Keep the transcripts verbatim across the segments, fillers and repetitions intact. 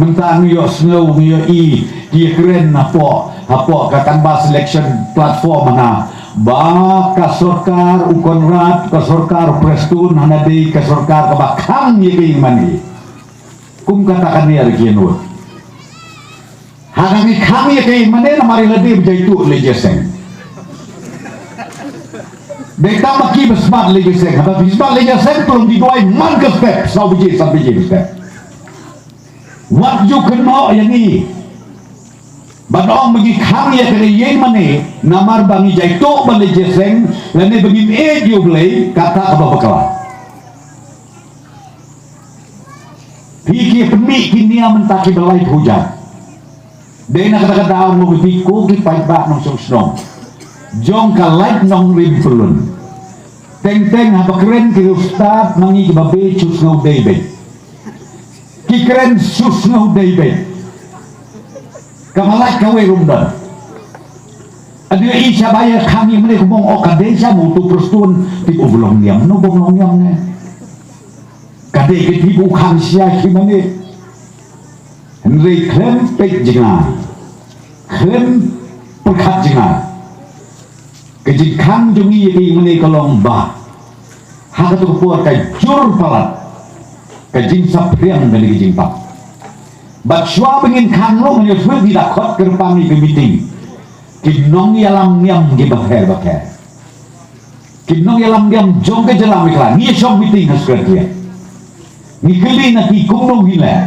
Mynta ngi ïohsngew, ngi ïohi ki ïakren hapoh, hapoh ka canvass election platform hana ba ka sorkar u Conrad, ka sorkar u Prestone hana dei ka sorkar kaba khang ïa ka ïingmane. Kum kata ka ner ki nud. Hana ngi khang ïa ka ïingmane namar ïa lade ba jaituh leit ïaseng. Dei tang ma ki ba smat leit ïaseng. Haba ki smat leit ïaseng, to long ki duwai man ka step, saw baje, san baje ka step. Wat ju kynnoh ïa ngi ban ong ba ngi khang ïa ka ïingmane namar ba ngi jaituh ban leit ïaseng lane ba ngim ïeit ïa U Blei, kata kaba bakla. Phi ki pynmih ki niam mynta kiba laiphew jar. Dei na kata ka daw mo phi ko ki paidbah nongshong shnong jong ka Laitnongrim Pyllun. Teng teng haba kren ki riewstad ma ngi kiba beit shu sngew dei beit. Ki kren shu sngew dei beit. Kaba lait kawei ruh ym don. Ade i shaba ïa khang ïingmane kumba ong, oh, ka dei sha mo uto u Prestone, tip u ba long niam, no ba long niam ne. Ka dei ka tip u khang sha ïingmane. Hynrei khlem peit jngai, khlem pyrkhat jngai, ka jingkhang jong ngi ïa ka ïingmane ka long ba ha kato ka por ka jur palat ka jingsaphriang kane ka jingpang. Bad shuwa ba ngin khang ruh, ngin ïohsngew ngi da khot kyrpang ïa ka meeting ki nongïalam niam kiba pher ba pher. Ki nongïalam niam jong ka jylla Meghalaya, ngi shong meeting ha Secretariat. Ngi kylli na ki kumno ngi leh.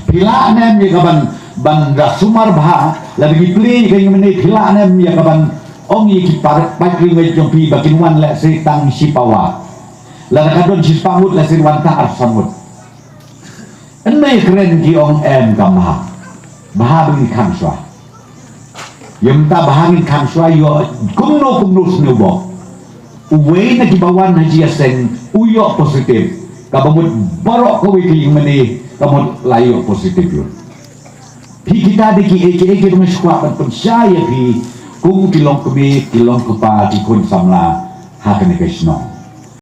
Phi lah ne em ïa ka ban, ban da sumar bha, lada ngi plie ïa ka ïingmane, phi lah ne em ïa ka ban ong ïa ki para paid riewngeit jong phi ba kin wan lehse tang shi pawa. Lada ka don shispah ngut lehse wan tang arphew san ngut. Ynda ïa kren ki ong em, kam bha. Bha ba ngin khang shuwa. Ïa mynta bha ngin khang shuwa, ïoh kumno kumno sngewbok. Uwei na kiba wan ha jingïaseng u ïoh positive. Kaba mut baroh kawei ka ïingmane ka mut la ïoh positive ïa u. Phi kita dei kiei kiei kiba nga shu kwah ban pynshai ïa phi kum ki longkmie, ki longkpa, ki khun samla ha kane ka shnong.